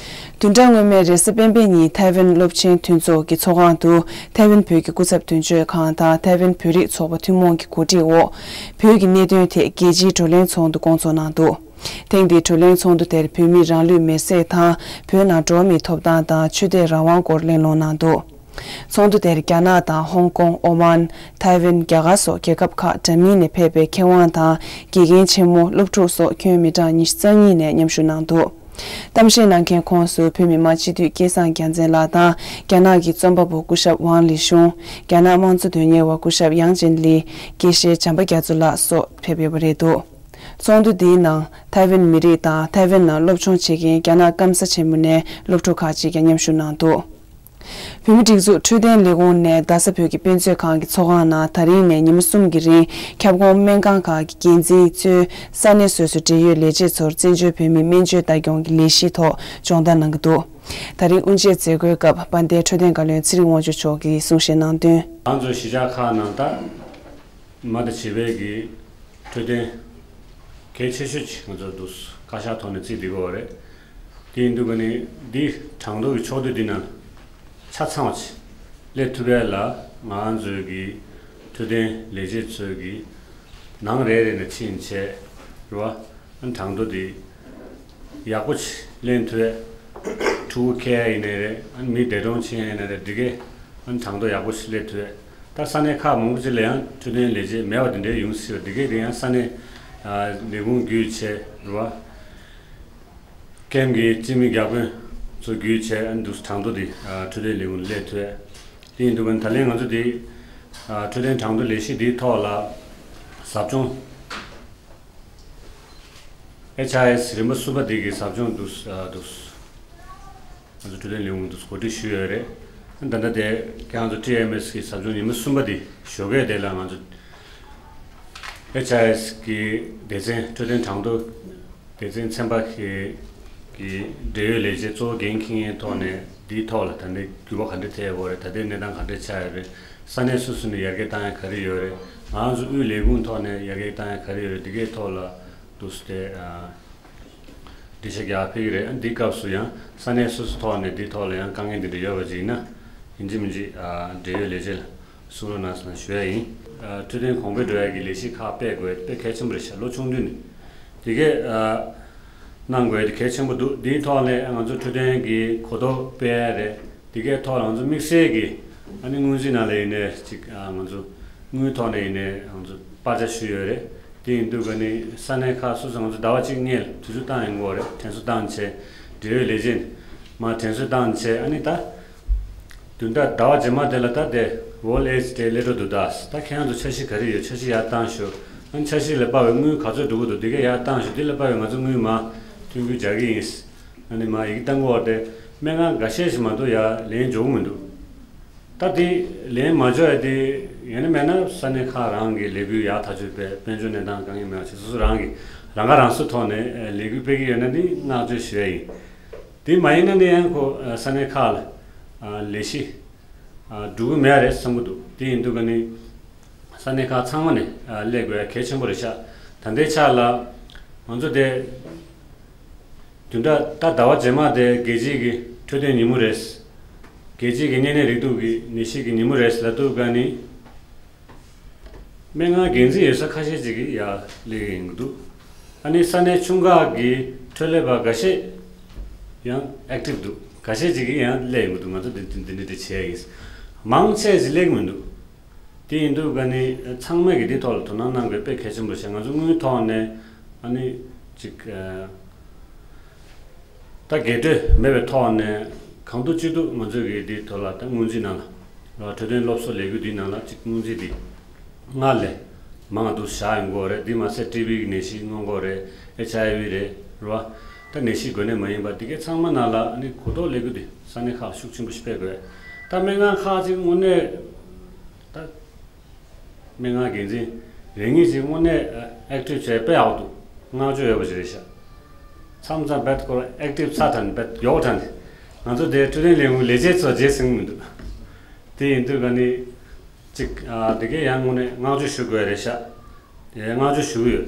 བདུན་ཕྲག་སྔོན་མའི་རེས་གཟའ་སྤེན་པའི་ཉིན་ཐའེ་ཝན་སློབ་ཆེན་མཐུན་ཚོགས་ཀྱི་ཚོགས་ཁང་དུ་ཐའེ་ཝན་བོད་ཀྱི་སྐུ་ཚབ་དོན་གཅོད་ཁང་དང་ཐའེ་ཝན་བོད་རིགས་ཚོགས་པ་ཐུན་མོང་གི་གོ་སྒྲིག་འོག་བོད་ཀྱི་གནད་དོན་ཐད་རྒྱལ་སྤྱིའི་བགྲོ་གླེང་ཚོགས་འདུ་སྐོང་ཚོགས་གནང་འདུག་ཐེངས་འདིའི་བགྲོ་གླེང་ཚོགས་འདུ་དེར་བོད་མིའི་རང་ལུས་མེར་སྲེག་དང་བོད་ནང་འགྲོ་བ་མིའི་ཐོབ་ཐང་དང་ཆོས་དད་རང་དབང་སྐོར་གླེང་སློང་གནང་འདུག་ཚོགས་འདུ་དེར་རྒྱ་ནག་དང་ཧོང་ཀོང་། ཨོ་མན། ཐའེ་ཝན། རྒྱ་གར་སོགས་རྒྱལ་ཁབ་ཁག་འདྲ་མིན་ནས་ཕེབས་པའི་མཁས་དབང་དང་། དགེ་རྒན་ཆེན་མོ། སློབ་ཕྲུག་སོགས་ཁྱོན་མི་གྲངས་ཉི་ཤུ་རྩ་གཉིས་ནས་མཉམ་ཞུགས་གནང་འདུག་གཏམ་བཤད་གནང་མཁན་ཁོངས་སུ་བོད་མི་མང་སྤྱི་འཐུས་སྐལ་བཟང་རྒྱལ་མཚན་ལགས་དང་། རྒྱ་ནག་གི་རྩོམ་པ་པོ་སྐུ་ཞབས་ཝང་ལི་ཤུང་། རྒྱ་ནག་དམངས་གཙོ་དོན་གཉེར་བ་སྐུ་ཞབས་ཡང་ཅིན་ལི། དགེ་བཤེས་བྱམས་པ་རྒྱ་མཚོ་ལགས་སོགས་ཕེབས་ཡོད་པ་རེད་འདུག་ཚོགས་འདུ་འདིའི་ནང་ཐའེ་ཝན་མི་རིགས་དང་ཐའེ་ཝན་ནང་སློབ་སྦྱོང་བྱེད་མཁན་རྒྱ་ནག་སྐམ་ས་ཆེན་མོ་ནས་སློབ་ཕྲུག་ཁག་ཅིག་ཀྱང་མཉམ་ཞུགས་གནང་འདུག་བོད་མིའི་སྒྲིག་འཛུགས་འཕྲོད་བསྟེན་ལས་ཁུངས་ནས་རྡ་ས་བོད་ཀྱི་དཔེ་མཛོད་ཁང་གི་ཚོགས་ཁང་ནང་ད་རིང་ནས་ཉི་མ་གསུམ་གྱི་རིང་ཁྱབ་ཁོངས་སྨན་ཁང་ཁག་གི་འགན་འཛིན་གཙོས་ས་གནས་སོ་སོའི་འབྲེལ་ཡོད་ལས་བྱེད་ཚོར་བཙན་བྱོལ་བོད་མིའི་སྨན་བཅོས་ལྟ་སྐྱོང་གི་ལས་གཞིའི་ཐོག་སྦྱོང་བརྡར་གནང་གི་འདུག་ད་རིང་དབུ་འབྱེད་མཛད་སྒོའི་སྐབས་དཔལ་ལྡན་འཕྲོད་བསྟེན་བཀའ་བློན་ཚེ་རིང་དབང་ཕྱུག་མཆོག་གིས་གསུང་བཤད་གནང་དོན། ང་ཚོའི་གཞིས་ཆགས་ཁག་ནང་ད་མ་དང་བྱིས་པའི་གི་འཕྲོད་བསྟེན་གལ་ཆེ་ཤོས་ཅིག་ང་ཚོ་འདུག་བཀའ་ཤག་ཐོག་ནས་བརྩིས་བསྡད་ཡོད་རེད། དེ་ཡིན་དུས་ཀ་ནི་འདི་གྲངས་ཐོ་གི་ཕྱོགས་བསྡུས་འདི་ནང་ཆ་ཚང་བ་ཅིག་སླེབས་ཐུབ་པ་ལ་ང་ཚོའི་གི་འཕྲོད་བསྟེན་ལས་བྱེད་ཚོའི་གི་ནང་རེ་རེ་ནས་ཕྱིན་བྱས་རེད་བ། གྲངས་ཐོ་འདི་ཡག་པོ་ཅིག་ལེན་ཐུབ་པ། ཕྲུ་གུ་ཁེ་ཡ་ཡིན་ནའི་རེད། མི་འདས་གྲོངས་ཕྱིན་ཡ་ཡིན་ནའི་རེད། འདི་གས་གྲངས་ཐོ་ཡག་པོ་ཞིག་སླེབས་ཐུབ་པ། ད་ས་གནས་ཁག་མང་པོ་ཅིག་ལ་ཡང་འཕྲོད་བསྟེན་ལས་བྱེད་མེད་པ་དེ་འདྲའི་ཡོང་སྲིད་པ། འདི་གས་དེ་ཡང་ས་གནས་ལས་ཁུངས་བརྒྱུད་བྱས་རེད་བ། ཀེམ་གྱི་སྤྱི་མི་བརྒྱ་དཔོན་ཚོ་བརྒྱུད་བྱས་འདུག་གྲངས་ཐོ་འདི་འཕྲོད་བསྟེན་ལས་ཁུངས་སླེབས་ཐུབ་པ། དེ་ཡིན་དུས་ད་ལན་ང་ཚོ་འདི་འཕྲོད་བསྟེན་གྲངས་ཐོ་ལས་གཞི་འདིའི་ཐོག་ལ་ཟབ་སྦྱོང་ཨེཆ་ཨའི་ཨེས་རིམ་པ་གསུམ་པ་འདི་གི་ཟབ་སྦྱོང་འདུག་ཨ་འདུག་ང་ཚོ་འཕྲོད་བསྟེན་ལས་ཁུངས་འདུག་གོ་སྒྲིག་ཞུས་ཡོད་རེད། ད་ལྟ་དེ་ཁྱེད་རང་ཚོ་ཊི་ཨེམ་ཨེས་གི་ཟབ་སྦྱོང་ཉི་མ་གསུམ་པ་འདི་ཞོགས་ཀས་དེ་ལ་ང་ཚོ་ཨེཆ་ཨའི་ཨེས་གི་སྡེ་ཚན་འཕྲོད་བསྟེན་གྲངས་ཐོ་སྡེ་ཚན་ཚན་པ་གི་གི་འབྲེལ་ཡོད་ལས་བྱེད་གཙོ་བོ་འགན་འཁྱེར་མཁན་ཐོག་ནས་འདིའི་ཐོག་ལ་ད་ལྟ་འགྱུར་བ་ག་འདྲ་ཐེབས་ཡོད་རེད། ད་ལྟའི་གནས་སྟངས་ག་འདྲ་ཆགས་ཡོད་རེད། ས་གནས་སོ་སོ་ནས་ཡར་རྒྱས་བཏང་ཡ་ག་རེ་ཡོད་རེད། ང་ཚོ་དབུས་ལས་ཁུངས་ཐོག་ནས་ཡར་རྒྱས་བཏང་ཡ་ག་རེ་ཡོད་རེད། འདི་གའི་ཐོག་ལ་འདུག་སེ་དེ་ཨ་འགྲེལ་བཤད་རྒྱག་ཕེབས་ཀྱི་རེད། ཨ་འདིའི་སྐབས་སུ་ཡང་ས་གནས་སོ་སོ་ཐོག་ནས་འདིའི་ཐོག་ལ་ཡང་དཀའ་ངལ་འདི་འདྲ་ཡོད་པ་ཅིག་ཡིན་ན་ཡིན་གཅིག་མིན་གཅིག་ཨ་འབྲེལ་ཡོད་ལས་བྱེད་ལ་གསུང་རོགས་གནང་ཟེར་ན་ཞུ་ཡ་ཡིན། ཨ་འཕྲོད་བསྟེན་གོང་འཕེལ་འགྲོ་ཡ་གི་ལས་གཞི་ཁག་སྤེལ་དགོས་དཔེ་གལ་ཆེན་པོ་རེད་ཤག་ལོ་ཆུང་དུས་ནས་དེ་གས་ཨ་གནང་དགོས་དེ་གལ་ཆེན་པོ་འདུག་འདིའི་ཐོག་ནས་ང་ཚོ་འཕྲོད་བསྟེན་གྱི་གོ་རྟོགས་སྤེལ་ཡ་རེད། དེ་གའི་ཐོག་ལ་ང་ཚོ་དམིགས་བསལ་གྱི་ཨ་ནི་སྔོན་རྩིས་ནང་ལ་ཡིན་ནའི་ཅིག་ཨ་ང་ཚོ་དངུལ་ཐོག་ནས་ཡིན་ནའི་ང་ཚོ་པར་ཆ་ཞུས་ཡོད་རེད། དེ་ཡིན་དུས་ཀ་ནི་ས་གནས་ཁག་སོ་སོ་ང་ཚོ་ཟླ་བ་གཅིག་སྔོན་ལ་དུས་ཚོད་བཏང་ཡོང་གི་ཡོད་རེད། དྲན་གསོ་བཏང་བྱས་འབྲེལ་ཡོད་ལས་བྱེད་མར་དྲན་གསོ་བཏང་བྱས་ཨ་ནི་ད་བདུན་ཕྲག་ཟླ་བ་རྗེས་མ་དེ་ལ་ད་དེ་World AIDS Day སླེབས་འགྲོ་འདུག་ད་ད་ཁྱེད་རང་ཚོ་འཆར་གཞི་ག་རེ་ཡོད། འཆར་གཞི་ཡར་བཏང་ཤོག་ཨ་ནི་འཆར་གཞི་ལ་དཔག་པའི་དངུལ་ག་ཚོད་འགྲོ་གི་འདུག་འདི་ག་ཡར་བཏང་ཤོག་འདི་ལ་དཔག་པའི་ང་ཚོ་དངུལ་མར་མཐུན་འགྱུར་རྒྱག་གི་ཡིན། ཨ་ནི་མ་ཡི་གེ་བཏང་གི་ཡོད་རེད། སྨན་ཁང་འགའ་ཤས་ཤིག་མ་གཏོགས་ཡར་ལན་འབྱོར་གི་མི་འདུག་ད་དེ་ལན་མ་འབྱོར་ཡ་དེ་ཡང་ན་མེད་ན་ས་གནས་ཁག་རང་གི་ལས་འགུལ་ཡག་ཐག་ཆོད་པའི་དཔལ་འབྱོར་གནས་སྟངས་དཀའ་ངལ་མེད་པ་བྱས་སོ་སོ་རང་གི་རང་ཁ་རང་གསོ་ཐོག་ནས་ལས་འགུལ་སྤེལ་གྱི་ཡོད་ན་ནི་བསྔགས་བརྗོད་ཞུ་ཡ་ཡིན། དེ་མ་ཡིན་ན་ནི་ཡང་ཁོ་ས་གནས་ཁག་ལ་ལས་གཞི་འགྲོ་གི་མེད་རེད་བསམ་གྱི་འདུག་དེ་ཡིན་དུས་ཀ་ནི། ས་གནས་ཁག་ཚང་མ་ནས་ཨ་སླེབས་དགོས་གལ་ཆེན་པོ་རེད་ཤག་ད་ལྟའི་ཆ་ལ་ང་ཚོ་དེ་བདུན་ཕྲག་ད་ཟླ་བ་རྗེས་མ་དེ་རྒྱལ་སྤྱིའི་གི་འཕྲོད་བསྟེན་ཉིན་མོ་རེད། རྒྱལ་སྤྱིའི་གི་གཉན་ནད་རེག་དུག་གི་ནད་གཞི་གི་ཉིན་མོ་རེད་ལབ་དུས་ཀ་ནི། སྨན་ཁང་འགན་འཛིན་ཡོད་ས་ཁ་ཤས་ཅིག་གིས་ཡར་སླེབས་ཀྱི་ཡོང་གི་འདུག་ཨ་ནི་ས་གནས་ཆུང་ཁག་གི་འཕྲོད་ལས་པ་འགའ་ཤས་ཡང་ཨེག་ཊིབ་འདུག་ཁ་ཤས་ཅིག་གིས་ཡང་སླེབས་ཡོང་གི་འདུག་ང་ཚོ་འདི་འདི་འདི་འདྲ་བྱས་ཡིན། མང་ཆེ་ཞིག་སླེབས་ཀྱི་མི་འདུག་དེ་ཡིན་དུས་ཀ་ནི་ཚང་མས་ཀྱི་འདི་ཐོག་ལ་དོ་སྣང་གནང་དགོས་དཔེ་གལ་ཆེན་པོ་རེད་ཤག་ང་ཚོ་དངུལ་ཐོག་ནས་ཨ་ནི་ཅིག་ཨ་ད་འགལ་འདུ་མེད་པའི་ཐོག་ནས་གང་ཐུབ་ཅི་ཐུབ་ང་ཚོས་ཀྱི་འདི་ཐོག་ལ་ད་སྔོན་རྩིས་ནང་ལ་འཕྲོད་བསྟེན་སློབ་གསོ་ལས་འགུལ་འདིའི་ནང་ལ་ཅིག་སྔོན་རྩིས་འདི་སྔར་ལས་མང་དུ་བཞག་ཡོང་གི་ཡོད་རེད། འདི་མ་ཟད་ཊི་བི་གི་ནད་གཞི་སྔོན་འགོག་རེད། ཨེཆ་ཨའི་ཝི་རེད་རེད་བ། ད་ནད་གཞི་འགོས་ནད་མ་ཡིན་པ་འདི་གའི་ཚང་མ་ནང་ལ་ཨ་ནི་གོ་རྟོགས་སླེབས་རྒྱུ་དེ་ས་གནས་ཁག་ཤུགས་ཆེན་པོ་ཞིག་སྤེལ་དགོས། ད་སྨན་ཁང་ཁག་ཅིག་དངོས་གནས་ད་སྨན་ཁང་འགན་འཛིན་རེ་གཉིས་ཅིག་དངོས་གནས་ཨེག་ཊིབ་བྱས་དཔེ་ཡག་པོ་འདུག་བསྔགས་བརྗོད་ཡོད་པ་ཞིག་རེད་ཤག་མཚམས་མཚམས་བེད་ཀོར་ཨེག་ཊིབ་ཚ་དྲགས་ནས་བེད་མགྱོགས་དྲགས་ནས་ང་ཚོ་དེ་འཕྲོད་བསྟེན་ལས་ཁུངས་ལས་བྱེད་ཚོ་བརྗེད་སོང་མི་འདུག་དེ་ཡིན་དུས་ཀ་ནི་ཅིག་ཨ་དེ་གའི་ཡང་དངོས་གནས་བསྔགས་བརྗོད་ཞུ་དགོས་རེད་ཤག་དེ་བསྔགས་བརྗོད་ཞུ་གི་ཡོད།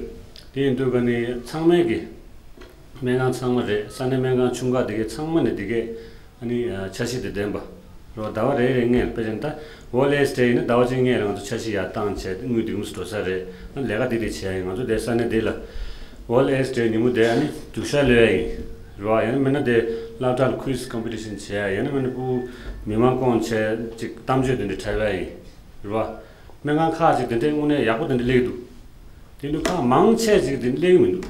དེ་ཡིན་དུས་ཀ་ནི་ཚང་མས་ཀྱི་སྨན་ཁང་ཚང་མ་རེད། ས་གནས་སྨན་ཁང་ཆུང་ཁག་དེ་གའི་ཚང་མ་ནས་དེ་གའི་ཨ་ནི་འཆར་གཞི་དེ་ལྡན་པ་རོ། ཟླ་བ་རེ་རེ་སྔོན་དཔེ་ཆ་ནི་ད་ཝོལ་ཨེས་ཌེ་ཡིན་ན་ཟླ་བ་གཅིག་སྔོན་རང་ཚོ་འཆར་གཞི་ཡར་བཏང་བྱས་དངུལ་འདི་ག་མོ་འགྲོ་ས་རེད། ཨ་ལས་ཀ་འདི་འདི་བྱས་ཡིན། ང་ཚོ་དེ་ས་གནས་འདི་ལ་ཝོལ་ཨེས་ཌེ་ཉིན་མོ་དེ་ཨ་ནི་རྒྱུག་ཤར་ལོས་ཡ་ཡིན་རོ། ཡང་ན་མིན་ན་དེ་ སློབ་གྲྭ་ལ་quiz competition་བྱས་ཡ་ཡང་ན་མིན་ན་ཕྲུ་གུ་མི་མང་བསྐོང་བྱས་ཅིག་གཏམ་བརྗོད་དེ་འདྲ་འཁྲབ་ཡ་ཡིན། རེད་བ། སྨན་ཁང་ཁག་ཅིག་དེ་འདྲའི་དངོས་གནས་ཡག་པོ་དེ་འདྲ་སླེབས་འདུག་དེ་འདུག་ཁག་མང་ཆེ་ཅིག་དེ་འདྲ་སླེབས་ཀྱི་མི་འདུག་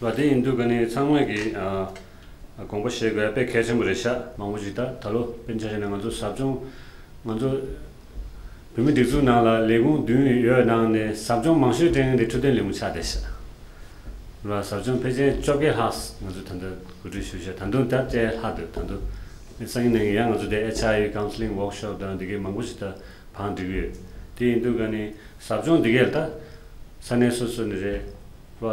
རེད་བ། དེ་ཡིན་དུས་ཀ་ནི་ཚང་མས་ཀྱི་ཨ། དགོངས་པ་བཞེས་དགོས་དཔེ་གལ་ཆེན་པོ་རེད་ཤག་མང་པོ་ཅིག་ད་ད་ལོ་དཔེར་ན་ཆ་བཞག་ན་ང་ཚོ་ཟབ་སྦྱོང་ང་ཚོ་བོད་མི་སྒྲིག་འཛུགས་ནང་ལ་ལས་ཁུངས་བདུན་ཡོད་ནང་ནས་ཟབ་སྦྱོང་མང་ཤོས་སྤྲད་མཁན་དེ་འཕྲོད་བསྟེན་ལས་ཁུངས་ཆགས་བསྡད་ཤག་རེད་བ། ཟབ་སྦྱོང་ཕལ་ཆེར་བཅོ་བརྒྱད་ལྷག་ང་ཚོ་ད་ལྟ་གོ་སྒྲིག་ཞུས་ཤག་ད་དུང་ད་བཅས་ལྷག་འདུག་ད་དུང་སང་ཉིན་ནས་ཡང་ང་ཚོ་དེ་ཨེཆ་ཨའི་ཝི་counselling workshop་དང་དེ་གའི་མང་པོ་ཞིག་ད་བང་སྒྲིག་གི་ཡོད། དེ་ཡིན་དུས་ཀ་ནི་ཟབ་སྦྱོང་དེ་གས་ལ་ད་ས་གནས་སོ་སོ་ནས་རེད་བ།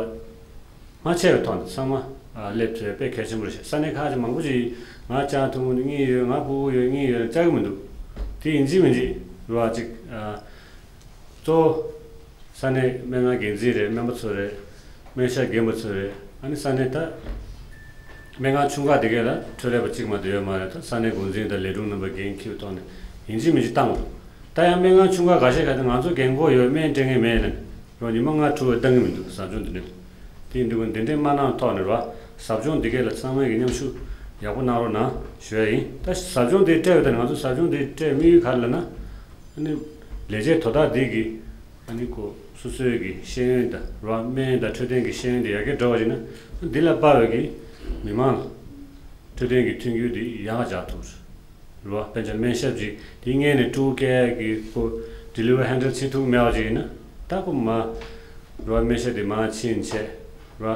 མང་ཆེ་བའི་ཐོག་ནས་ཚང་མ་སླེབས་ཚེ་དཔེ་གལ་ཆེན་པོ་རེད་ཤག་ས་གནས་ཁག་ཅིག་མང་པོ་ཅིག་ང་བཅར་ཐུབ་མི་འདུག་གཉིས་ཡོད། ང་ཕྲུ་གུ་ཡོད། གཉིས་ཡོད་བཅར་གི་མི་འདུག་དེ་ཡིན་གཅིག་མིན་གཅིག་རེད་བ། ཅིག་གཙོ་བོ་ས་གནས་སྨན་ཁང་འགན་འཛིན་རེད། སྨན་པ་ཚོ་རེད། སྨན་ཞབས་རྒན་པ་ཚོ་རེད། ཨ་ནི་ས་གནས་ད་སྨན་ཁང་ཆུང་ཁག་དེ་གས་ལ་འཕྲོད་ལས་པ་གཅིག་མ་གཏོགས་ཡོད་མ་རེད། ད་ས་གནས་འགོ་འཛིན་དང་ལས་དྲུང་རྣམ་པ་འགན་འཁྱེར་བའི་ཐོག་ནས་ཡིན་གཅིག་མིན་གཅིག་བཏང་དགོས། ད་ཡང་སྨན་ཁང་ཆུང་ཁག་འགའ་ཤས་ཁ་ཐུག་ང་ཚོ་རྒན་གོག་ཡོད། སྨན་སྤྲད་མཁན་མེད་ལབ་ནས་རོགས་ཉི་མ་ལྔ་དྲུག་བཏང་གི་མི་འདུག་ཟབ་སྦྱོང་འདི་ནས། དེ་ཡིན་དུས་འདི་འདྲའི་མ་གནང་ཐོག་ནས་རོགས་ཟབ་སྦྱོང་འདི་གས་ལ་ཚང་མས་ཀྱི་མཉམ་ཞུགས་ཡག་པོ་གནང་རོགས་གནང་ཞུ་ཡ་ཡིན། ད་ཟབ་སྦྱོང་འདི་སྤྲད་པ་དང་ང་ཚོ་ཟབ་སྦྱོང་འདི་སྤྲད་དམིགས་ཡུལ་ག་རེ་ལབ་ན། ཨ་ནི་ལས་བྱེད་དོ་བདག་འདི་གིས་ཨ་ནི་ཁོ་སོ་སོའི་གི་ཤེས་ཡོན་དང་རོགས་སྨན་དང་འཕྲོད་བསྟེན་གྱི་ཤེས་ཡོན་དེ་ཡར་རྒྱས་འགྲོ་བ་ཡིན་ན། འདི་ལ་དཔག་པའི་གི་མི་མང་ལ་འཕྲོད་བསྟེན་གྱི་མཐུན་འགྱུར་འདི་ཡག་ག་རྒྱག་ཐུབ་རེད། རེད་བ། དཔེར་ན་སྨན་ཞབས་ཅིག་དེའི་སྔོན་ནས་ཕྲུ་གུ་སྐྱེ་ཡག་གི་ཁོ་delivery handle་བྱེད་ཐུབ་མེད་པ་ཅིག་ཡིན་ན། ད་ཁོ་མ་རེད་བ། སྨན་ཞབས་དེ་མར་ཕྱིན་བྱས་རེད་བ།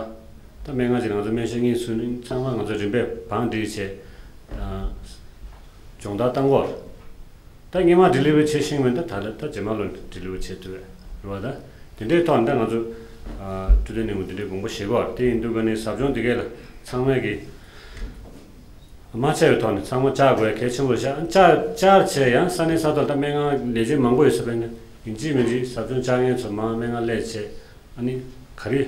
ད་སྨན་ཁང་ཅིག་ང་ཚོ་སྨན་ཞབས་གཉིས་ཚུད་ནས་ཚང་མ་ང་ཚོ་རིམ་པས་བང་སྒྲིག་བྱས་སྦྱོང་བརྡར་བཏང་གི་ཡོད་རེད། ད་སྔོན་མ་delivery་བྱེད་ཤེས་མེད་ན་ད་ད་ལྟ་རྗེས་མ་ལོ་delivery་བྱེད་ཐུབ་པས་རེད་བ། ད་དེ་འདྲའི་ཐོག་ནས་ད་ང་ཚོ་འཕྲོད་བསྟེན་ལས་ཁུངས་དེ་འདྲའི་དགོངས་པ་བཞེས་གི་ཡོད་རེད། དེ་ཡིན་དུས་ཀ་ནས་ཟབ་སྦྱོང་དེ་གས་ལ་ཚང་མས་ཀྱི་མང་ཆེ་བའི་ཐོག་ནས་ཚང་མ་བཅར་དགོས་གལ་ཆེན་པོ་རེད་ཤག་བཅར་བཅར་བྱས་ཡང་ས་གནས་ས་ཐོག་ད་སྨན་ཁང་ལས་བྱེད་མང་པོ་ཡོད་ས་བས་ན་ཡིན་གཅིག་མིན་གཅིག་ཟབ་སྦྱོང་བཅར་མཁན་ཚོ་མར་སྨན་ཁང་སླེབས་བྱས་ཨ་ནི་ག་རེ་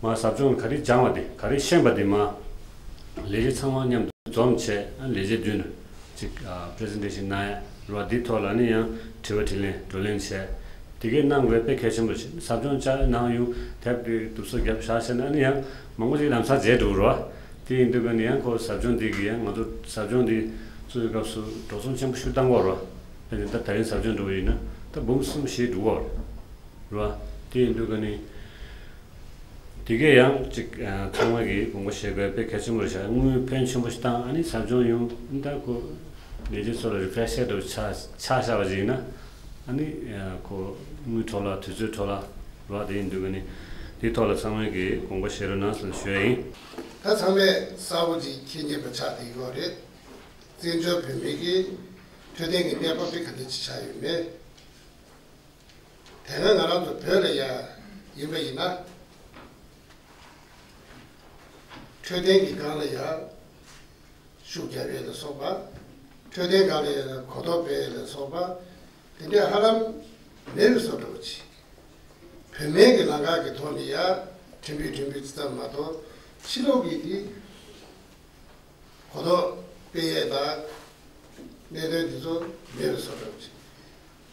མར་ཟབ་སྦྱོང་ག་རེ་སྦྱངས་པ་དེ་ག་རེ་ཤེས་པ་དེ་མར་ལས་བྱེད་ཚང་མ་མཉམ་དུ་འཛོམས་བྱས་ཨ་ནི་ལས་བྱེད་མདུན་དུ་ཅིག་presentation་གནང་ཡ་རེད་བ། འདི་ཐོག་ལ་ཨ་ནི་ཡང་དྲི་བ་དྲིས་ལན་བགྲོ་གླེང་བྱས། དེ་གས་གནང་དགོས་དཔེ་གལ་ཆེན་པོ་ཞིག་ཟབ་སྦྱོང་བཅར་གནང་ཡོང་དེབ་དེ་བསྡུ་གསོག་བརྒྱབ་བཞག་བྱས་ན་ཨ་ནི་ཡང་མང་པོ་ཞིག་ལམ་སང་བརྗེད་འགྲོ་རོགས། དེ་ཡིན་དུས་ཀ་ནི་ཡང་ཁོ་ཟབ་སྦྱོང་འདི་གི་ཡང་ང་ཚོ་ཟབ་སྦྱོང་འདི་བཙུགས་པའི་སྐབས་སུ་འགྲོ་སོང་ཆེན་པོ་ཞིག་བཏང་གི་ཡོད་རེད་བ། དཔེར་ན་ད་ད་རིང་ཟབ་སྦྱོང་འགྲོ་གི་ཡིན་ན་ད་འབུམ་གསུམ་བཞི་འགྲོ་གི་ཡོད་རེད་བ། དེ་ཡིན་དུས་ཀ་ནི། དེ་གས་ཡང་ཅིག་ཚང་མ་གིས་དགོངས་པ་བཞེས་དགོས་དཔེ་གལ་ཆེན་པོ་རེད་ཤག་དངུལ་ཕོན་ཆེན་པོ་ཞིག་བཏང་ཨ་ནི་ཟབ་སྦྱོང་ཡོང་ད་ཁོ་ལས་བྱེད་ཚོ་ལ་refresh་འདྲ་བོ་ཆགས་ཆགས་བཞག་པ་ཞིག་ཡིན་ན་ཨ་ནི་ཁོ་དངུལ་འཕྲོ་བརླག་དུས་ཚོད་འཕྲོ་བརླག་རེད་བ། དེ་ཡིན་དུས་ཀ་ནི་དེའི་ཐོག་ལ་ཚང་མས་ཀྱིས་དགོངས་པ་བཞེས་རོགས་གནང་ཟེར་ཞུ་ཡ་ཡིན། ད་ཚང་མས་གསལ་པོ་ཅིག་མཁྱེན་གྱིན་པ་ཆགས་བསྡད་ཡོད་རེད། བཙན་བྱོལ་བོད་མི་གི་འཕྲོད་བསྟེན་གྱི་གནས་བབ་དེ་ག་འདྲ་ཅིག་ཆགས་ཡོད་མེད། དེ་སྔ་ང་རང་ཚོ་བོད་ལ་ཡ་ཡིན་པ་ཡིན་ན། འཕྲོད་བསྟེན་གྱི་སྒང་ལ་ཡ་ཤུགས་རྒྱབ་ཡས་ལ་སོགས་པ། འཕྲོད་བསྟེན་སྒང་ལ་ཡ་གོ་རྟོགས་སྤེལ་ཡས་ལ་སོགས་པ། དེ་འདྲས་ཧ་ལམ་མེད་པའི་བཟོ་འདྲ་བོ་ཅིག་བུད་མེད་ཀྱི་ལམ་ཁ་གི་ཐོག་ནས་ཡ་ཕྲན་བུ་ཕྲན་བུ་ཙམ་མ་གཏོགས་ཕྱི་ལོགས་ཀྱི་དེ། གོ་རྟོགས་སྤེལ་ཡས་དང་། གནད་དོན་འདི་ཚོ་མེད་པའི་བཟོ་འདྲ་ཅིག་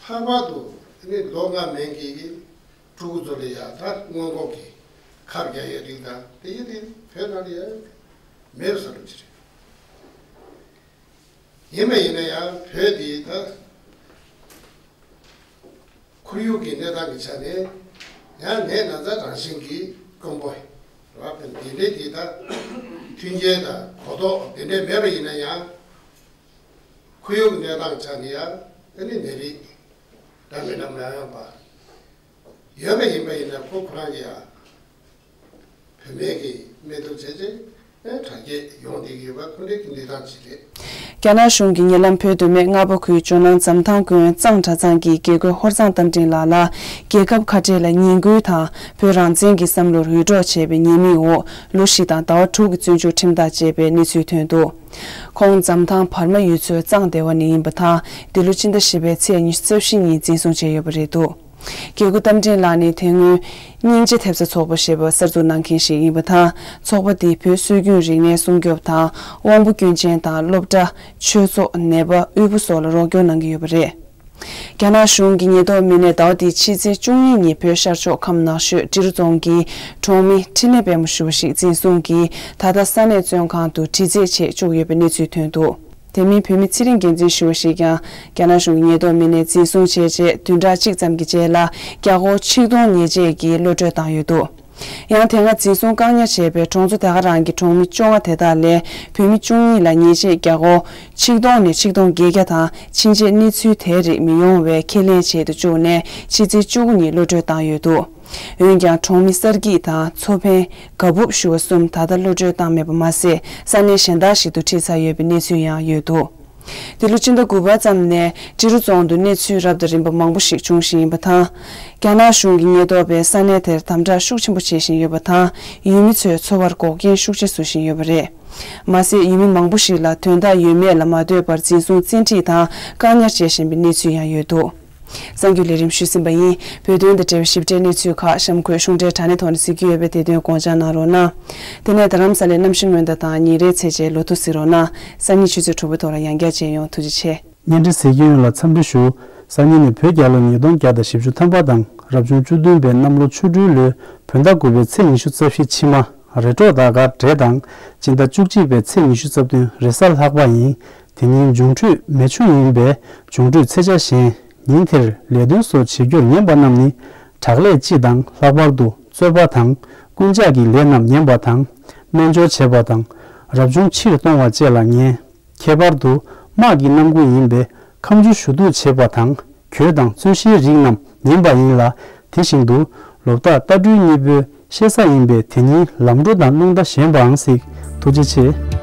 ལྷག་པར་དུ་ཨ་ནི་ལོ་ལྔ་མན་གྱི་ཕྲུ་གུ་ཚོ་ལ་ཡ་ད་སྔོན་འགོག་གི་ཁབ་རྒྱག་ཡས་རིགས་དང་དེ་ཡས་དེ་བོད་ནང་ལ་ཡ་མེད་པའི་བཟོ་འདྲ་ཅིག་རེད། ཡིན་པ་ཡིན་ན་ཡང་བོད་འདི་ད། ཁོར་ཡུག་གི་གནས་སྟངས་ཀྱི་ཆ་ནས་ཡང་ནད་ན་ཚ་རང་བཞིན་གྱིས་དཀོན་པོ་རེད་བ། འདི་འདྲའི་དེ་ད་མཐུན་རྐྱེན་དང་གོ་རྟོགས་འདི་འདྲའི་མེད་པ་ཡིན་ན་ཡང་ཁོར་ཡུག་གི་གནས་སྟངས་ཀྱི་ཆ་ནས་ཡང་ཨ་ནི་ནད་རིགས་འདྲ་མི་འདྲ་མ་ཡོང་པ་ཡོད་པ་ཡིན་པ་ཡིན་ན་ཁོ་ཁོ་རང་གི་ཡང་། བུད་མེད་ཀྱི་སྨན་ཐུག་བྱས་རྗེས་ཨེ་དྲག་སྐྱེད་ཡོང་བསྡད་ཀྱི་ཡོད་པ་ཁོ་འདྲའི་གི་གནས་སྟངས་ཅིག་རེད། རྒྱ་ནག་གཞུང་གིས་ཉེ་ལམ་བོད་མདོ་སྨད་རྔ་པ་ཁུལ་ཇོ་ནང་འཛམ་ཐང་དགོན་གཙང་གྲྭ་ཚང་གི་དགེ་བསྐོས་ཧོར་གཙང་རྟ་མགྲིན་ལགས་ལ་རྒྱལ་ཁབ་ཁ་བྲལ་ལ་ངན་སྐུལ་དང་བོད་རང་བཙན་གྱི་བསམ་བློར་འུད་སྒྲོག་བྱས་པའི་ཉེས་མིང་འོག་ལོ་བཞི་དང་ཟླ་བ་དྲུག་གི་བཙོན་འཇུག་ཁྲིམས་ཐག་བཅད་པའི་གནས་ཚུལ་ཐོན་འདུག་ཁོང་འཛམ་ཐང་བར་མ་ཡུལ་ཚོའི་གཙང་སྡེ་བ་ནས་ཡིན་པ་དང་འདི་ལོ་སྤྱི་ཟླ་བཞི་པའི་ཚེས་ཉི་ཤུ་རྩ་བཞི་ཉིན་འཛིན་བཟུང་བྱས་ཡོད་པ་རེད་འདུག་རྒྱལ་སྐུ་རྟ་མགྲིན་ལགས་ནི་དེ་སྔོན་སྙིང་རྗེ་ཐེབས་རྩ་ཚོགས་པ་ཞེས་པ་གསར་འཛུགས་གནང་མཁན་ཞིག་ཡིན་པ་དང་། ཚོགས་པ་འདིས་བོད་སྲོལ་རྒྱུན་རིག་གནས་སྲུང་སྐྱོབ་དང་། དབང་པོ་སྐྱོན་ཅན་དང་སློབ་གྲྭ། ཆོས་ཚོགས། ནད་པ། དབུལ་པོ་སོགས་ལ་རོགས་སྐྱོར་གནང་གི་ཡོད་པ་རེད། རྒྱ་ནག་གཞུང་གི་ཉེན་རྟོག་མི་སྣས་ཟླ་བ་འདིའི་ཕྱི་ཚེས་བཅུ་གཉིས་ཉིན་བོད་ཤར་ཕྱོགས་ཁམས་ནགས་ཤོད་ཀྲི་རུ་རྫོང་གི་གྲོང་མི་འཕྲིན་ལས་དཔལ་མོ་ཞུ་བ་ཞིག་འཛིན་བཟུང་གིས་ད་ལྟ་ས་གནས་བཙོན་ཁང་དུ་དྲི་རྩད་བྱེད་བཅུག་ཡོད་པའི་གནས་ཚུལ་ཐོན་འདུག་དེ་མིན་བོད་མི་ཚེ་རིང་རྒྱལ་མཚན་ཞུ་བ་ཞིག་ཀྱང་རྒྱ་ནག་གཞུང་གི་ཉེན་རྟོག་མི་སྣས་འཛིན་བཟུང་བྱས་རྗེས་བདུན་ཕྲག་གཅིག་ཙམ་གྱི་རྗེས་ལ་རྒྱ་སྒོར་ཆིག་སྟོང་ཉེས་ཆད་ཀྱིས་གློད་གྲོལ་བཏང་ཡོད་འདུག་ཡང་དེ་སྔ་འཛིན་བཟུང་བཀག་ཉར་བྱས་པའི་གྲོང་ཚོ་དེ་ག་རང་གི་གྲོང་མི་བཅོ་ལྔ་དེ་དག་ལས་བོད་མི་བཅུ་གཉིས་ལ་ཉེས་ཆད་རྒྱ་སྒོར་ཆིག་སྟོང་ནས་ཆིག་སྟོང་བརྒྱད་བརྒྱ་དང་ཕྱིན་ཆད་གནས་ཚུལ་དེའི་རིགས་མི་ཡོང་བའི་ཁས་ལེན་བྱེད་དུ་བཅུག་ནས་ཕྱི་ཚེས་བཅུ་དགུ་ཉིན་གློད་གྲོལ་བཏང་ཡོད་འདུག་འོན་ཀྱང་གྲོང་མི་གསར་སྐྱེས་དང་མཚོ་འཕེན་དགའ་འབུབ་ཞུ་བ་གསུམ་ད་ལྟ་གློད་གྲོལ་བཏང་མེད་པ་མ་ཟད་ས་གནས་གཞན་དག་ཞིག་ཏུ་ཁྲིད་ཚར་ཡོད་པའི་གནས་ཚུལ་ཡང་ཡོད་འདུག་འདི་ལོ་སྤྱི་ཟླ་དགུ་པ་ཙམ་ནས་ཀྲི་རུ་རྫོང་དུ་གནས་ཚུལ་རབ་དང་རིམ་པ་མང་པོ་ཞིག་འབྱུང་བཞིན་ཡིན་པ་དང་། རྒྱ་ནག་གཞུང་གི་ཉེན་རྟོག་པས་ས་གནས་དེར་དམ་དྲག་ཤུགས་ཆེན་པོ་བྱེད་བཞིན་ཡོད་པ་དང་། ཡུལ་མི་ཚོའི་འཚོ་བར་འགོག་རྐྱེན་ཤུགས་ཆེ་བཟོ་བཞིན་ཡོད་པ་རེད། མ་ཟད་ཡུལ་མི་མང་པོ་ཞིག་ལ་དོན་དག་ཡོད་མེད་ལ་མ་ལྟོས་པར་འཛིན་བཟུང་བཙན་ཁྲིད་དང་བཀག་ཉར་བྱེད་བཞིན་པའི་གནས་ཚུལ་ཡང་ཡོད་འདུག་གསར་འགྱུར་ལས་རིམ་ཞུས་ཟིན་པ་ཡིན། བོད་དོན་དང་འབྲེལ་བའི་ཞིབ་ཕྲའི་གནས་ཚུལ་ཁག་གཤམ་འཁོད་གཞུང་འབྲེལ་དྲ་གནས་ཐོག་ནས་གཟིགས་ཀྱི་ཡོད་པས་དེ་དོན་དགོངས་འཇགས་གནང་རོགས་གནང་། དེ་ནས་རྡ་རམ་ས་ལའི་གནམ་གཤིས་སྔོན་བརྡ་དང་ཉིན་རེའི་ཚེས་ཆའི་ལོ་ཐོ་གཟིགས་རོགས་གནང་། སང་ཉིན་ཆུ་ཚོད་དྲུག་པའི་ཐོག་ལ་ཡང་བསྐྱར་མཇལ་ཡོང་། ཐུགས་རྗེ་ཆེ། བརྙན་འཕྲིན་གཟིགས་མཁན་ཡོངས་ལ་འཚམས་འདྲི་ཞུ། སང་ཉིན་ནི་བོད་རྒྱལ་ལོ་ཉིས་སྟོང་བརྒྱ་དང་བཞི་བཅུ་ཐམ་པ་དང་རབ་བྱུང་བཅུ་བདུན་པའི་གནམ་ལོ་ཆུ་སྦྲུལ་ལོའི་བོད་ཟླ་དགུ་པའི་ཚེས་ཉི་ཤུ་རྩ་བཞི་ཕྱི་མ་རེས་འགྲོགས་ཟླ་སྐར་བགྲེས་དང་སྤྱི་ཟླ་བཅུ་གཅིག་པའི་ཚེས་ཉི་ཤུ་རྩ་བདུན་རེས་གཟའ་ལྷག་པ་ཡིན། དེ་ཉིན་འབྱུང་འཕྲོད་མེ་ཆུ་ཡིན་པས་འབྱུང་འཕྲོད་ཚེས་ཆ་གཞན། ཉིན་དེར་ལས་དོན་སོགས་བྱེད་རྒྱུར་ཉན་པ་རྣམས་ནི་དྲག་ལས་སྤྱི་དང་ལྷག་པར་དུ་རྩོད་པ་དང་རྐུན་ཇག་གི་ལས་རྣམས་ཉན་པ་དང་། རྣལ་འབྱོར་བྱེད་པ་དང་རབ་བྱུང་ཕྱིར་གཏོང་བ་བཅས་ལ་ཉན། ཁྱད་པར་དུ་དམག་གི་རྣམ་ཀུན་ཡིན་པས་ཁ་མཆུ་ཞུ་གཏུག་བྱེད་པ་དང་གྱོད་དང་རྩོད་གཞིའི་རིགས་རྣམས་ཉན་པ་ཡིན་ལ། དེ་བཞིན་དུ་ལོ་རྟགས་རྟ་སྦྲུལ་གཉིས་པོའི་ཤེས་གཟའ་ཡིན་པས་དེ་ཉིན་ལམ་འགྲོ་དང་རླུང་རྟ་ཞན་པའང་སྲིད། ཐུགས་རྗེ་ཆེ།